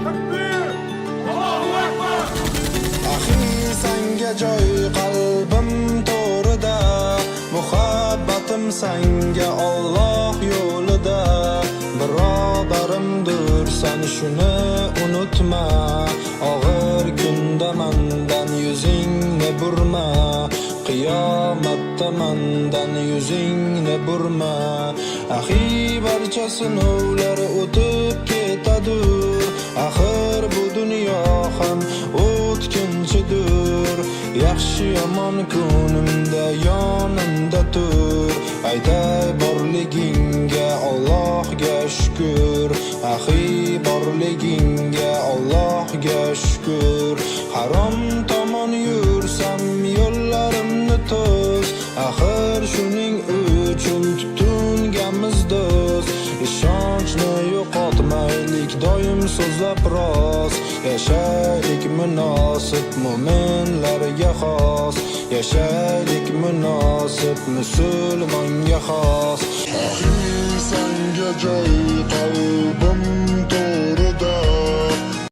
Takbir! Allohu akbar! Ahi, sanga joy qalbim to'rida, muhabbatim sanga Alloh yo'lida. Birodarimdirsan, shuni unutma. Og'ir kunda mandan yuzingni burma. Qiyomatda mandan yuzingni burma. Ahi, barcha sinovlar o'tib ketadur. Axir bu dunyo ham o'tkinchidir. Yaxshi yomon kunimda yonimda tur. Aytay, borligingga Allohga shukr. Ahi, borligingga Allohga shukr. Harom tomon yursam, yo'llarimni to's. Axir shuning uchun tutinganmiz do'st. Ishonchni yo'qotmaylik, doim so'zlab rost. Yashaylik munosib, mo'minlarga xos. Yashaylik munosib, musulmonga xos. Ahi, sanga joy qalbim